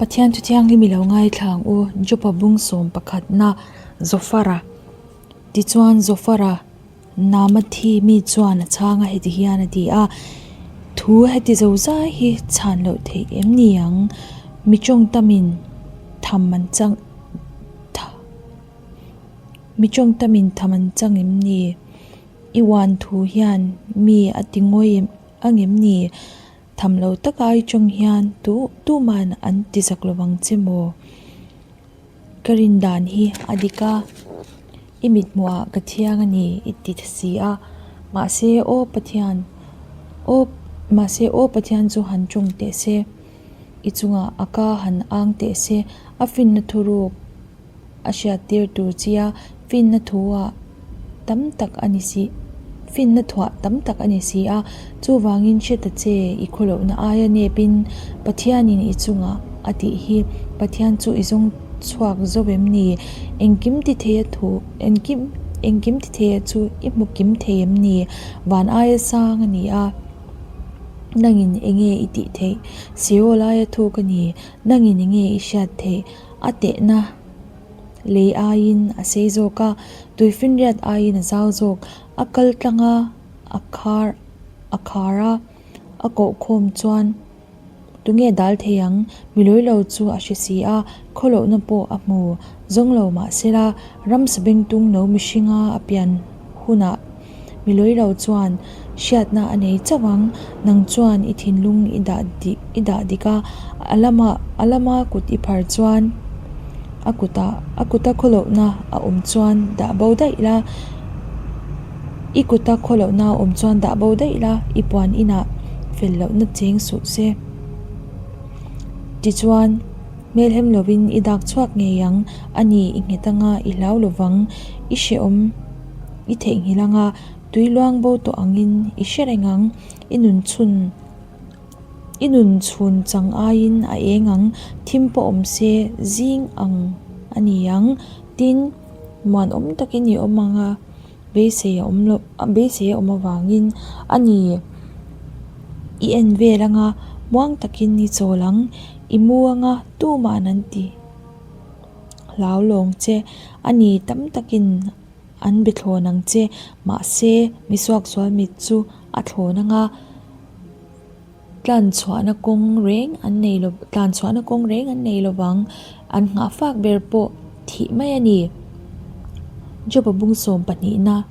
Pathian Thu Thianghlim i lo ngaithla ang u, Jopa bung sawm pakhatna, Zofara. Tichuan Zofara Namathi mi chuan a chhang a, heti hian a ti a, Thu heti zozai hi chhan loh theih em ni ang? Mi tawngtamin tham an chang Mi tawngtamin tham an chang em ni? I uan thu hian mi a ti ngawi ang em ni? Tham lo taka i tawng hian tu tuman an ti zak lo vang che maw? Ka rin dan hi a dik a, i mithmuhah ka thiang a ni i ti si a. Mahse aw Pathian, aw mahse aw Pathian chu han tawng teh se, i chungah a ka han ang teh se, a finna thuruk a hriattir tur chia finna thuah tam tak a ni si finna thuah tam tak a ni si a, chuvangin hre ta che i khawlohna aia nepin Pathianin i chungah a tih hi Pathian chu i zawng chhuak zo em ni? Engkim ti theia thu engkim engkim ti theia chu i hmu kim thei em ni? Van aia sang a ni a, nangin enge i tih theih? Seol aia thuk a ni, nangin enge i hriat theih? A tehna lei aiin a sei zawk a, tuifinriat aiin a zau zawk. A kal tlang a, a khar a khar a, a koh khawm chuan tunge dal thei ang? Mi lawi lo chu a hre si a, khawlohna pawh a hmu zawng lo mah sela, ramsa bengtung no mihringa a pian hunah Mi lawi lo chuan hriatna a nei chauh ang, nang chuan i thinlung i dah dik i dah dik a, a lama a lama kut i phar chuan a kutah a kuta khawlohna a awm chuan dah bo daih la, i kuta khawlohna a awm chuan dah bo daih la, i puan inah fel lohna cheng suh se. Tichuan hmelhem lovin i dak chhuak ngei ang, a ni i nghet anga i hlau lovang, i hrehawm. I theihnghilh anga tui luang bo tawh angin i hre reng ang, i nun chhun i nun chhun chang aiin a eng ang, thim pawh awm se zing ang a ni ang, tin muanawm takin i awm ang a, beisei a awm loh beisei a awm avangin a ni i en vel anga muang takin i chawl ang, i mu anga tuman an ti. Hlau lawng che a ni tam takin an be thlawn ang che, mahse mi suaksual mit chu a thlawn ang a, tlanchhuahna kawng reng an nei lo tlanchhuahna kawng reng an nei lo vang, an nghah fak ber pawh thih mai a ni. Job-a bung sawm pahnihna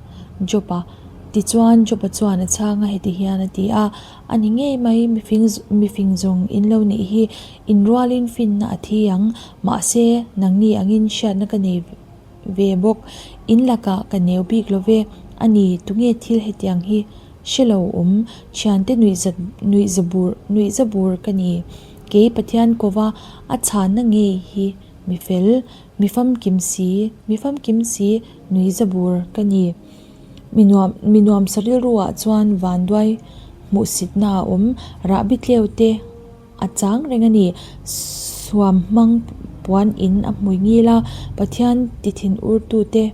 Job-a tichuan Job-a chuan a chhang a heti hian a ti a, A ni ngei mai, mifing mifing zawng in lo nih hi inrualin finna a thi ang, mahse nangni angin hriatna ka nei ve bawk, in lakah ka neu bik lo ve, a ni tunge thil hetiang hi hre lo awm, thiante nuihza nuihza bur nuihza bur ka ni, kei Pathian kova a chhanna ngei hi mi fel, mi famkim si, mi famkim si nuihza bur ka ni. Mi nuam mi nuamsa rilruah chuan vanduai hmuhsitna a awm, rahbi tleu te a chang reng a ni. Suam hmang puan in a hmui ngil a, Pathian ti thin urtu te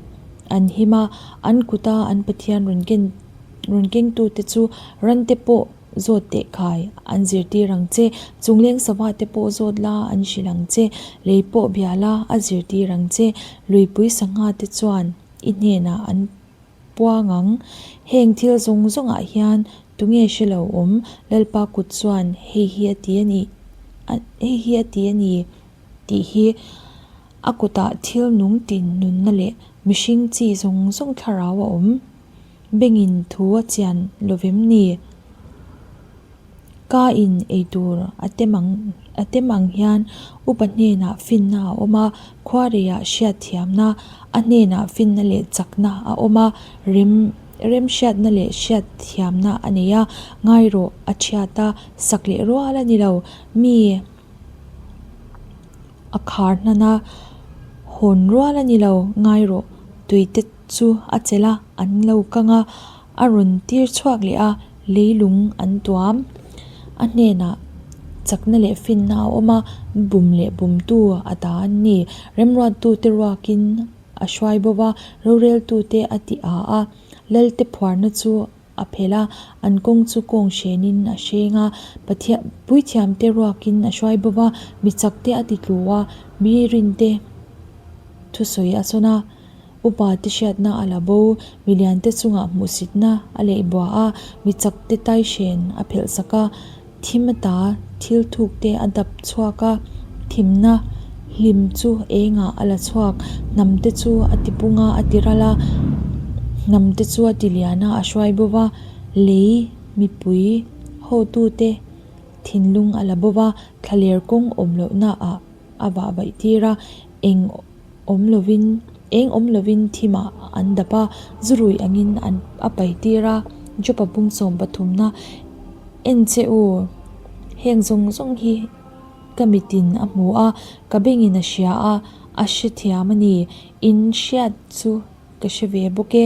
an him a, an kuta an Pathian rawn ken rawn kengtu te chu ran te pawh zawt teh khai an zirtir ang che, chungleng sava te pawh zawt la an hrilh ang che, lei pawh bia la a zirtir ang che, luipui sangha te chuan. I hnenah an puang ang. Heng thil zawng zawngah hian tunge hre lo awm? Lalpa kut chuan hei hi a ti a ni, hei hi a ti a ni tih hi a kutah thil nung tin nunna leh mihring chi zawng zawng thlarau a awm. Bengin thu a chian lovem ni? Ka in ei tur a tem ang a tem ang hian upa hnenah finna a awm a, khuareiah hriatthiamna, a hnenah finna leh chakna a awm a, rem remhriatna leh hriatthiamna a nei a, ngairawh a thiat a, sak leh rual a ni lo, mi a khar hnan a, hawn rual a ni lo, ngairawh tuite chu a chelh a, an lo kang a. A rawn tir chhuak leh a, leilung an tuam. A hnenah chakna leh finna a awm a, bum leh bumtu a ta an ni. Remruattute ruakin a hruai bo va, roreltute a ti a a, Lalte phuarna chu a phelh a, an kawng chu kawng hrenin a hreng a, Pathian puithiamte ruakin a hruai bo va, mi chakte a ti tlu a, mi rinte thusawi a sawn a, upate hriatna a la bo, miliante chungah hmuhsitna a leh bua a, mi chakte taihren a phelh sak a, thim ata thil thukte a dap chhuak a, thimna hlim chu engah a la chhuak, hnamte chu a ti pung a, a ti ral a, hnamte chu a ti lian a, a hruai bo va, lei mipui hotute thinlung a la bo va, thlaler kawng awm lohnaah a vah vaih tir a, eng awm lovin eng awm lovin thimah an dap a, zu rui angin an a pai tir a, Jopa bung sawm pathumna en che u, heng zawng zawng hi ka mitin a hmu a, ka bengin a hria a, a hrethiam a ni, in hriat chu ka hre ve bawk e,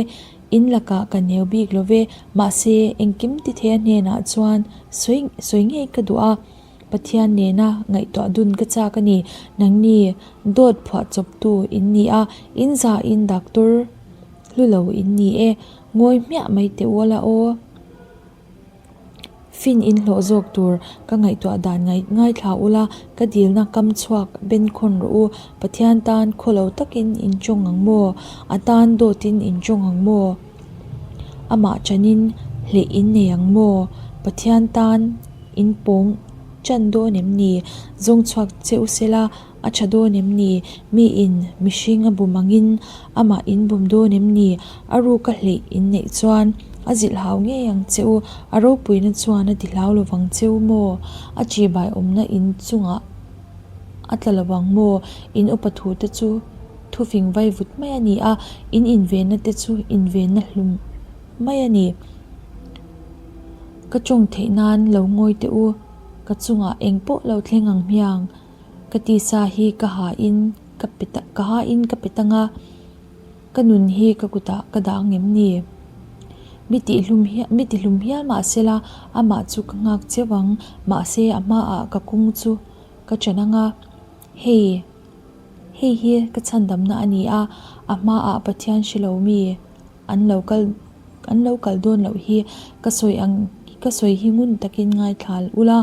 in lakah ka neu bik lo ve, mahse engkim tithei a hnenah chuan sawi sawi ngei ka duh a. Pathian nena ngaihtuah dun ka chak a ni. Nangni dawt phuahchawptu in ni a, in zahin doctor hlu lo in ni e. Ngawi hmiah mai teh u la aw. Fin in hlawh zawk tur ka ngaihtuah dan ngaithla u la, ka dilna kam chhuak benkhawn rawh u. Pathian tan khaw lo takin in tawng ang maw? A tan dawtin in tawng ang maw? Amah chanin hleih in nei ang maw? Pathian tan. In pawng chan dawn em ni? Zawng chhuak che u sela, a tha dawn em ni? Miin mihring a bum angin amah in bum dawn em ni? A ruka hleih in neih chuan a zilh hau ngei ang che u, a ropuina chuan a ti hlau lovang che u maw? A chibai awmna in chungah a tla lovang maw? In upa thu te chu thufing vai vut mai a ni a, in invenna te chu invenna hlum mai a ni. Ka tawng theih nan lo ngawi teh u, ka chungah eng pawh lo thleng ang hmiang, ka tisa hi ka ha in ka pe ka ha in ka pe tang a, ka nun hi ka kutah ka dah ang em ni? Mi tihlum hial mi tihlum hial mah sela amah chu ka nghak cheu ang, mahse a hmaah ka kawng chu ka ṭan ang a, hei hei hi ka chhandamna a ni a, a hmaah Pathian hre lo mi. An lo kal an lo kal dawn loh hi ka sawi ang ka sawi hi ngun takin ngaithla ula,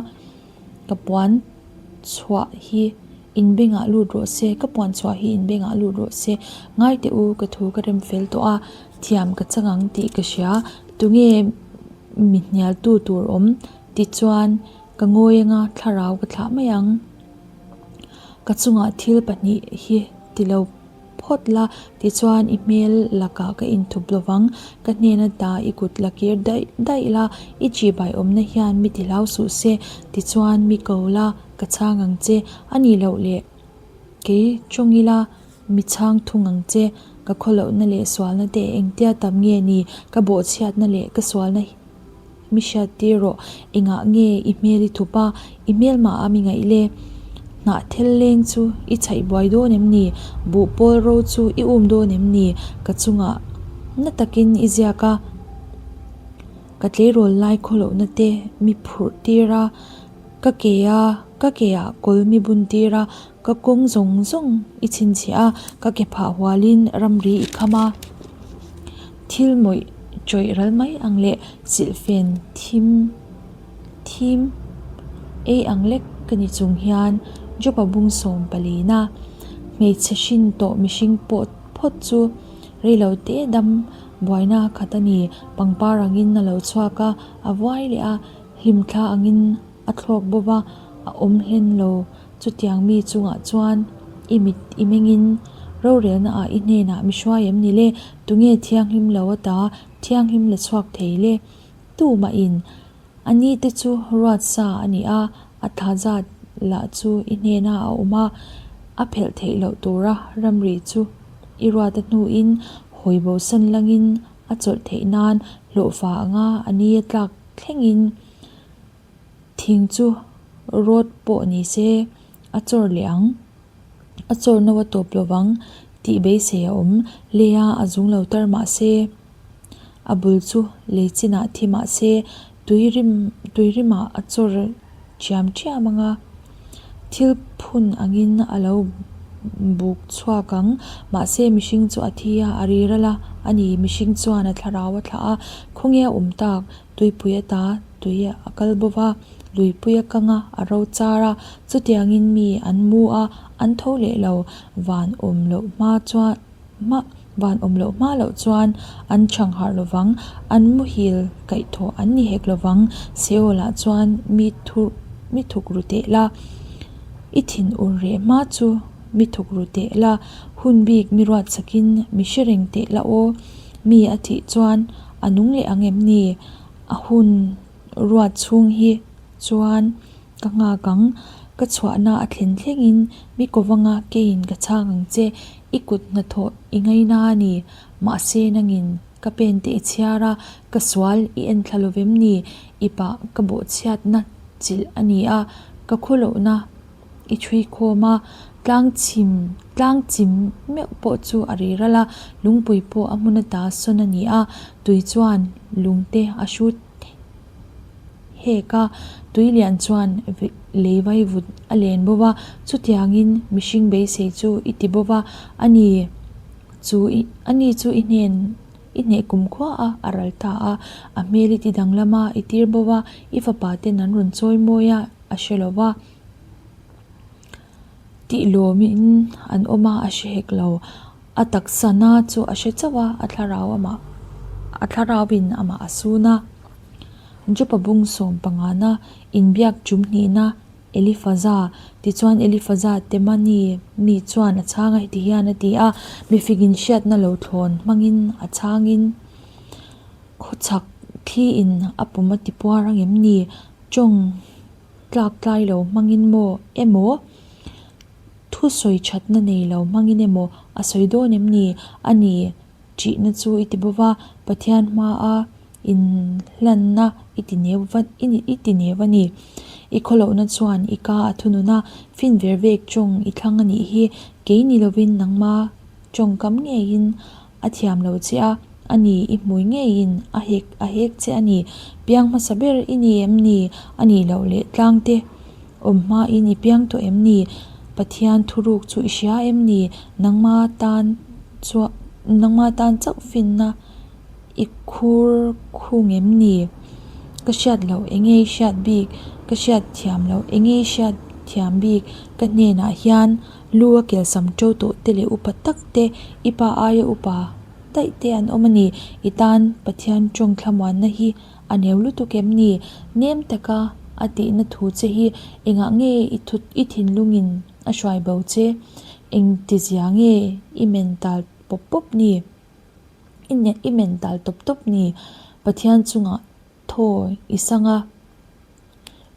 ka puan chhuah hi in bengah lut rawh se, ka puan chhuah hi in bengah lut rawh se, ngai teh u ka thu ka rem fel tawh a, thiam ka chang ang tih ka hria, tunge mi hnial tu tur awm tichuan ka ngawi anga thlarau ka thlah mai ang, ka chungah thil pahnih hi ti lo. Phawt la, tichuan i hmel lakah ka inthup lovang, ka hnen ata i kut la kir daih daih la, i chibai awmna hian mi ti hlau suh se, tichuan mi ko la, ka chhang ang che, a nih loh leh kei tawng ila mi chhang thung ang che, ka khawlohna leh sualna te engtia tam nge ni, ka bawhchhiatna leh ka sualna Mi hriat tir rawh, engah nge i hmel i thup a, i hmel mah a mi ngaih le? Hnah thel leng chu i chhaih buai dawn em ni? Buh pawl ro chu i um dawn em ni? Ka chungah na takin i ziak a, ka tleirawl lai khawlohna te mi phurh tir a, ka ke a, ka ke ah kawl mi bun tir a, ka kawng zawng zawng i chhinchhiah a, ka ke phah hualin ramri i kham a. Thil mawih tawih ral mai ang leh silhfen thim thim ei ang lek ka ni chung hian Jopa bung sawm palina hmeichhe hrin tawh mihring pawh phawt chu reilo te dam buaina khat a ni. Pangpar angin a lo chhuak a, a vuai leh a, hlimthla angin a thlawk bawk a, a awm hlen lo. Chutiang mi chungah chuan i mit i mengin rorelna ah i hnenah mi hruai em ni le? Tunge thianghlim lo ata thianghlim la chhuak thei le? Tumahin a ni te chu ruat sa a ni a, a thla zat lah chu i hnena a awm a, a phelh theih loh tura ramri chu i ruat a hnuin hawi bosan langin a chawlh theih nan hlawhfa anga a ni a tlak thlengin Thing chu rawt pawh ni se a chawr leh ang, a chawr no a tawp lo vang tih beisei a awm. Leia a zung lo tar mah se, a bul chu lei chinah thi mah se tui rim tui rimah a chawr ṭhiam ṭhiam ang a, thil phun angin a lo buk chhuak ang. Mahse, mihring chu a thi a, a riral a, a ni. Mihring chuan a thlarau a thlah a, khawnge a awm tak? Tuipui ata tui a kal bo va, luipui a kang a, a ro char a. Chutiangin mi an mu a, an tho leh lo. Van awm loh hma chuan hma van awm loh hma loh chuan an chhang harh lo vang, an muhil kaihthawh an ni hek lo vang. Seolah chuan mi thu mi thuk ru teh la, i thin ur reh hma chu mi thuk ru teh la, hun bik mi ruat sakin mi hre reng teh la aw, mi a thih chuan a nung leh ang em ni? A hun ruat chhung hi chuan ka nghak ang, ka chhuahna a thlen thlengin mi kovanga keiin ka chhang ang che, i kut hnathawh i ngaina a ni, mahse nangin ka pen te i chhiar a, ka sual i en thla lo vem ni, i pah ka bawhchhiatna chilh a ni a, ka khawlohna i chhui khawm a, tlang chhim tlang chim meuh pawh chu a ri ral a, lungpui pawh a hmun ata sawn a ni a, tui chuan lungte a hrut hek a, tui lian chuan lei vai vut a len bo va, chutiangin mihring beisei chu i ti bo va, a ni chu a ni chu i hnen i hneh kum khua a, a ral ta a, a hmel i ti danglam a, i tir bo va, i fapa ten an rawn chawi mawi a, a hre lo va. Tih lawmin an awm a, a hre hek lo. A taksa na chu a hre chauh a, a thlarau amah a thlarauin amah a sun a. Jopa bung sawm pangana inbiak tum hnihna Elifaza tichuan Elifaza Temani mi chuan a chhang a heti hian a ti a, Mifingin hriatna lo thlawn hmangin a chhangin khawchhak thliin a pum a tipuar ang em ni? Tawng tlak tlai lo hmangin maw emaw thu sawi thatna nei lo hmangin emaw a sawi dawn em ni? A ni, ṭihna chu i ti bawk a, Pathian hmaa inhlanna i ti neu va i ti neu a ni. I khawlohna chuan i ka a thunun a, fin ver vek tawng i thlang a nih hi, kei ni lovin nangma tawngkam ngeiin A thiam lo che a, a ni i hmui ngeiin a hek a hek che a ni. Piang hmasa ber i ni em ni? A nih loh leh tlangte awm hmain i piang tawh em ni? Pathian thuruk chu i hria em ni? Nangma tan chuah nangma tan chauh finna i khur khung em ni? Ka hriat loh enge i hriat bik? Ka hriat thiam loh enge i hriat thiam bik? Ka hnenah hian Lu a kelsam to tawh te leh upa tak te, i pa aia upa daih te an awm a ni. I tan Pathian tawng thlamuanna hi a neu lutuk em ni? Nem taka a tihna thu che hi engah nge i thut i thinlungin a hruai bo che? Engtizia nge i men tal pawp pawp ni? I men tal tawp tawp ni? Pathian chungah Thaw i sang a,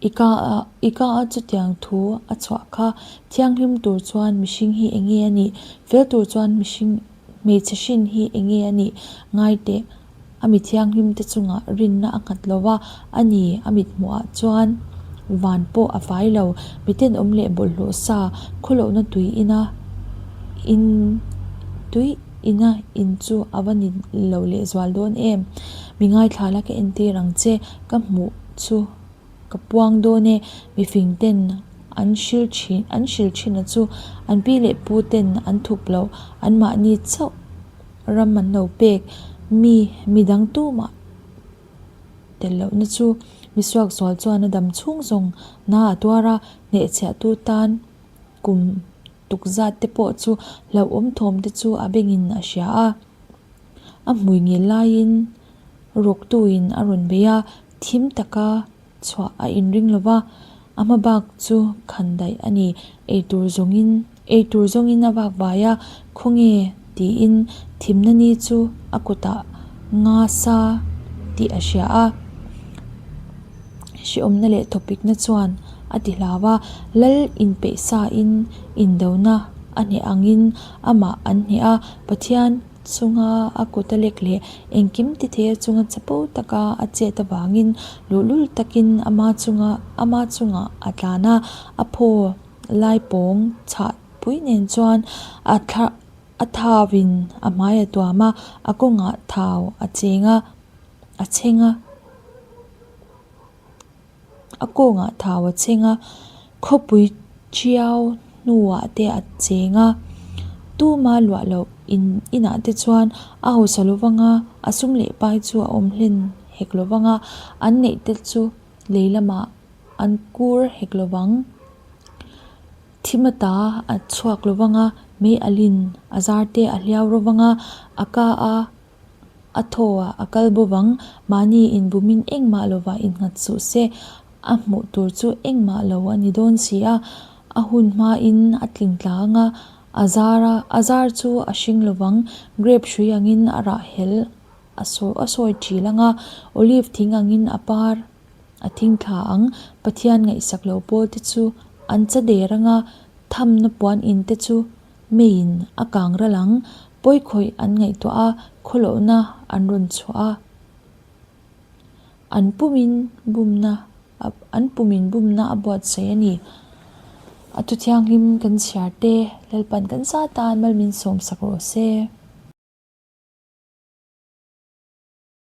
i ka a i ka a chutiang thu a chhuah kha thianghlim tur chuan mihring hi eng nge a nih? Fel tur chuan mihring hmeichhe hrin hi eng nge a nih? Ngai teh, a mi thianghlim te chungah rinna a nghat lo va, a ni, a mithmuhah chuan van pawh a fai lo. Mitenawm leh bawlhhlawh sa khawlohna tui ina in tui ina in chu a va ni lo lehzual dawn em? Mi ngaithla la ka entir ang che, ka hmuh chu ka puang dawn e, mi fing ten an hril thin an hril thin a chu an pi leh pu ten an thup loh an mahni chauh ram an lo pek mi mi dang tumah tel lohna chu mi suaksual chuan a dam chhung zawng na a tuar a, hnehchhiah tu tan kum tukzat te pawh chu hlauhawm thawm te chu a bengin a hria a. A hmui ngil laiin rawktuin a rawn bei a, thim taka chhuah a inring lo va, a hma bak chu khan daih a ni. Eitur zawngin eitur zawngin a vak vai a, khawnge tiin thimna ni chu a kutah nga sa tih a hria a. Hrehawmna leh thawpikna chuan a ti hlau a, Lal inpeih sain indona a hneh angin amah an hneh a, Pathian chunga a kut a lek leh engkim ti theia chunga chapo taka a chet avangin luhlul takin ama chunga ama chungah a tlan a, a phaw lai pawng chhah pui nen chuan a thla a thauin a hmai a tuam a, a kawngah thau a cheng a. a chheng a a kawngah thau a chheng a khawpui chiau hnuai. hnuah te a cheng a, tuma luah loh in inah te chuan a hausa lo vang a, a sum leh pai chu a awm hlen hek lo vang a, an neih te chu lei lamah an kur hek lo vang. Thim ata a chhuak lo vang a, mei a lin a zar te a hliau ro vang a, a ka a a thaw ah a kal bo vang, mahni inbumin engmah lovah innghat suh se, a hmuh tur chu engmah lo a ni dawn si a, a hun hmain a tling tla ang a, a zar a, a zar chu a hring lo vang, grape hrui angin a rah hel a a sawi ṭil ang a, olive thing angin a par a thing thla ang, Pathian ngaihsak lo pawl te chu an cha der ang a, thamna puan in te chu Meiin a kang ral ang, pawikhawih an ngaihtuah a, khawlohna an rawn chhuah a. An pumin bumna an pumin bumna a buatsaih a ni. A thu thianghlim kan chhiar te, Lalpan kan sa tan mal min sawmsak rawh se.